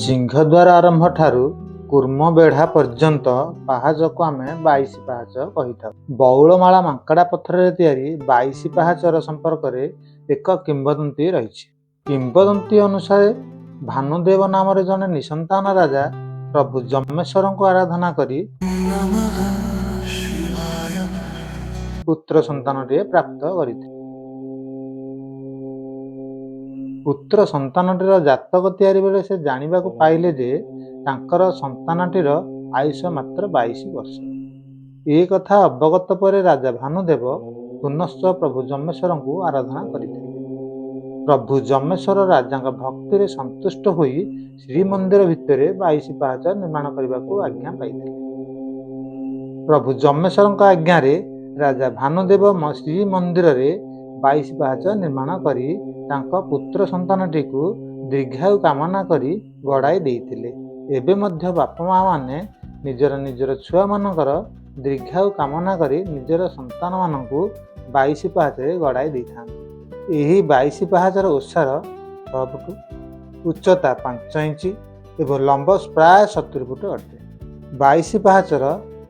ସିଂହଦ୍ୱାର ଆରମ୍ଭ ଠାରୁ କୁର୍ମବେଢ଼ା ପର୍ଯ୍ୟନ୍ତ ପାହାଚକୁ ଆମେ 22 ପାହାଚ କହିଥାଉ। ବଉଳମାଳା ମାଙ୍କଡ଼ା ପଥରରେ ତିଆରି 22 ପାହାଚର ସମ୍ପର୍କରେ ଏକ କିମ୍ବଦନ୍ତୀ ରହିଛି। କିମ୍ବଦନ୍ତୀ ଅନୁସାରେ ଭାନୁଦେବ ନାମରେ ଜଣେ ନିସନ୍ତାନ ରାଜା ପ୍ରଭୁ ଯମେଶ୍ୱରଙ୍କୁ ଆରାଧନା କରି नमः शिवाय। ପୁତ୍ର ସନ୍ତାନଟିଏ ପ୍ରାପ୍ତ କରିଥିଲେ। ପୁତ୍ର ସନ୍ତାନଟିର ଜାତକ ତିଆରି ବେଳେ ସେ ଜାଣିବାକୁ ପାଇଲେ ଯେ ତାଙ୍କର ସନ୍ତାନଟିର ଆୟୁଷ ମାତ୍ର 22 ବର୍ଷ। ଏ କଥା ଅବଗତ ପରେ ରାଜା ଭାନୁଦେବ ପୁନଶ୍ଚ ପ୍ରଭୁ ଯମେଶ୍ୱରଙ୍କୁ ଆରାଧନା କରିଥିଲେ। ପ୍ରଭୁ ଯମେଶ୍ୱର ରାଜାଙ୍କ ଭକ୍ତିରେ ସନ୍ତୁଷ୍ଟ ହୋଇ ଶ୍ରୀମନ୍ଦିର ଭିତରେ 22 ପାହାଚ ନିର୍ମାଣ କରିବାକୁ ଆଜ୍ଞା ପାଇଥିଲେ। ପ୍ରଭୁ ଯମେଶ୍ୱରଙ୍କ ଆଜ୍ଞାରେ ରାଜା ଭାନୁଦେବ ଶ୍ରୀମନ୍ଦିରରେ 22 ପାହାଚ ନିର୍ମାଣ କରି ତାଙ୍କ ପୁତ୍ର ସନ୍ତାନଟିକୁ ଦୀର୍ଘାୟୁ କାମନା କରି ଗଡ଼ାଇ ଦେଇଥିଲେ। ଏବେ ମଧ୍ୟ ବାପା ମା ମାନେ ନିଜର ନିଜର ଛୁଆମାନଙ୍କର ଦୀର୍ଘାୟୁ କାମନା କରି ନିଜର ସନ୍ତାନମାନଙ୍କୁ 22 ପାହାଚରେ ଗଡ଼ାଇ ଦେଇଥାନ୍ତି। ଏହି 22 ପାହାଚର ଓସାର 6 ଫୁଟ, ଉଚ୍ଚତା 5 ଇଞ୍ଚ ଏବଂ ଲମ୍ବ ପ୍ରାୟ 70 ଫୁଟ ଅଟେ। 22 ପାହାଚର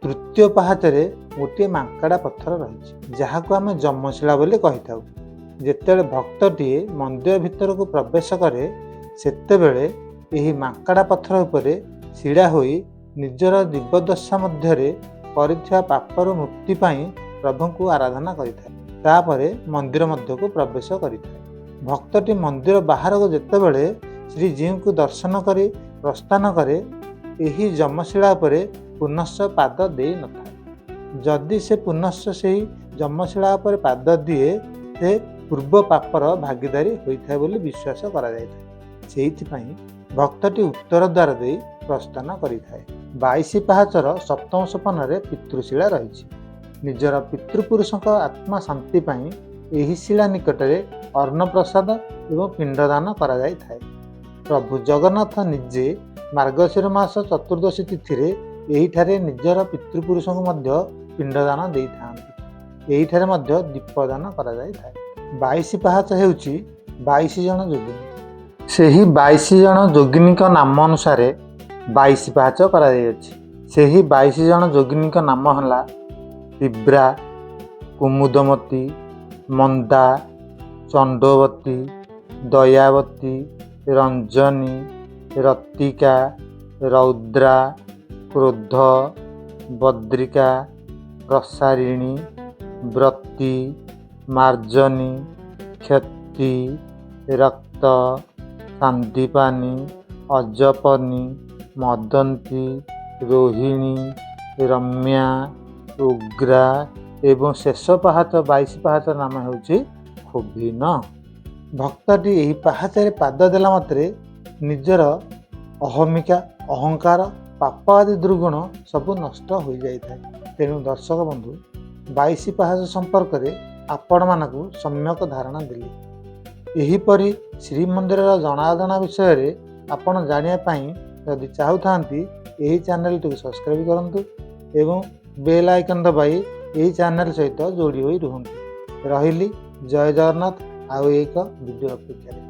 ତୃତୀୟ ପାହାଚରେ ଗୋଟିଏ ମାଙ୍କଡ଼ା ପଥର ରହିଛି, ଯାହାକୁ ଆମେ ଯମଶିଳା ବୋଲି କହିଥାଉ। ଯେତେବେଳେ ଭକ୍ତଟିଏ ମନ୍ଦିର ଭିତରକୁ ପ୍ରବେଶ କରେ, ସେତେବେଳେ ଏହି ମାଙ୍କଡ଼ା ପଥର ଉପରେ ଛିଡ଼ା ହୋଇ ନିଜର ଜୀବଦଶା ମଧ୍ୟରେ କରିଥିବା ପାପରୁ ମୁକ୍ତି ପାଇଁ ପ୍ରଭୁଙ୍କୁ ଆରାଧନା କରିଥାଏ। ତାପରେ ମନ୍ଦିର ମଧ୍ୟକୁ ପ୍ରବେଶ କରିଥାଏ। ଭକ୍ତଟି ମନ୍ଦିର ବାହାରକୁ ଯେତେବେଳେ ଶ୍ରୀଜୀଉଙ୍କୁ ଦର୍ଶନ କରି ପ୍ରସ୍ଥାନ କରେ, ଏହି ଯମଶିଳା ଉପରେ ପୁନଶ୍ଚ ପାଦ ଦେଇନଥାଏ। ଯଦି ସେ ପୁନଶ୍ଚ ସେହି ଯମଶିଳା ଉପରେ ପାଦ ଦିଏ, ସେ ପୂର୍ବ ପାପର ଭାଗୀଦାରୀ ହୋଇଥାଏ ବୋଲି ବିଶ୍ୱାସ କରାଯାଇଥାଏ। ସେଇଥିପାଇଁ ଭକ୍ତଟି ଉତ୍ତର ଦ୍ୱାର ଦେଇ ପ୍ରସ୍ଥାନ କରିଥାଏ। 22 ପାହାଚର ସପ୍ତମ ସୋପାନରେ ପିତୃଶିଳା ରହିଛି। ନିଜର ପିତୃପୁରୁଷଙ୍କ ଆତ୍ମା ଶାନ୍ତି ପାଇଁ ଏହି ଶିଳା ନିକଟରେ ଅନ୍ନପ୍ରସାଦ ଏବଂ ପିଣ୍ଡଦାନ କରାଯାଇଥାଏ। ପ୍ରଭୁ ଜଗନ୍ନାଥ ନିଜେ ମାର୍ଗଶିର ମାସ ଚତୁର୍ଦ୍ଦଶୀ ତିଥିରେ ଏହିଠାରେ ନିଜର ପିତୃପୁରୁଷଙ୍କୁ ମଧ୍ୟ ପିଣ୍ଡଦାନ ଦେଇଥାନ୍ତି। ଏହିଠାରେ ମଧ୍ୟ ଦୀପଦାନ କରାଯାଇଥାଏ। 22 ପାହାଚ ହେଉଛି 22 ଜଣ ଯୋଗିନୀ। ସେହି 22 ଜଣ ଯୋଗିନୀଙ୍କ ନାମ ଅନୁସାରେ 22 ପାହାଚ କରାଯାଇଅଛି। ସେହି 22 ଜଣ ଯୋଗିନୀଙ୍କ ନାମ ହେଲା ତୀବ୍ରା, କୁମୁଦମତୀ, ମନ୍ଦା, ଚଣ୍ଡୋବତୀ, ଦୟାବତୀ, ରଞ୍ଜନୀ, ରତିକା, ରୌଦ୍ରା, କ୍ରୋଧ, ବଦ୍ରିକା, ପ୍ରସାରିଣୀ, ବ୍ରତୀ, ମାର୍ଜନୀ, କ୍ଷତି, ରକ୍ତ, ସାନ୍ଦୀପାନୀ, ଅଜପନୀ, ମଦନ୍ତୀ, ରୋହିଣୀ, ରମ୍ୟା, ଉଗ୍ରା ଏବଂ ଶେଷ ପାହାଚ 22 ପାହାଚ ନାମ ହେଉଛି ଖୋଭିନ। ଭକ୍ତଟି ଏହି ପାହାଚରେ ପାଦ ଦେଲା ମାତ୍ରେ ନିଜର ଅହମିକା, ଅହଙ୍କାର, ପାପ ଆଦି ଦୁର୍ଗୁଣ ସବୁ ନଷ୍ଟ ହୋଇଯାଇଥାଏ। ତେଣୁ ଦର୍ଶକ ବନ୍ଧୁ, 22 ପାହାଚ ସମ୍ପର୍କରେ ଆପଣମାନଙ୍କୁ ସମ୍ୟକ ଧାରଣା ଦେଲି। ଏହିପରି ଶ୍ରୀମନ୍ଦିରର ଜଣାଅଜଣା ବିଷୟରେ ଆପଣ ଜାଣିବା ପାଇଁ ଯଦି ଚାହୁଁଥାନ୍ତି, ଏହି ଚ୍ୟାନେଲଟିକୁ ସବସ୍କ୍ରାଇବ୍ କରନ୍ତୁ ଏବଂ ବେଲ୍ ଆଇକନ୍ ଦବାଇ ଏହି ଚ୍ୟାନେଲ ସହିତ ଯୋଡ଼ି ହୋଇ ରୁହନ୍ତୁ। ରହିଲି, ଜୟ ଜଗନ୍ନାଥ। ଆଉ ଏକ ଭିଡ଼ିଓ ଅପେକ୍ଷାରେ।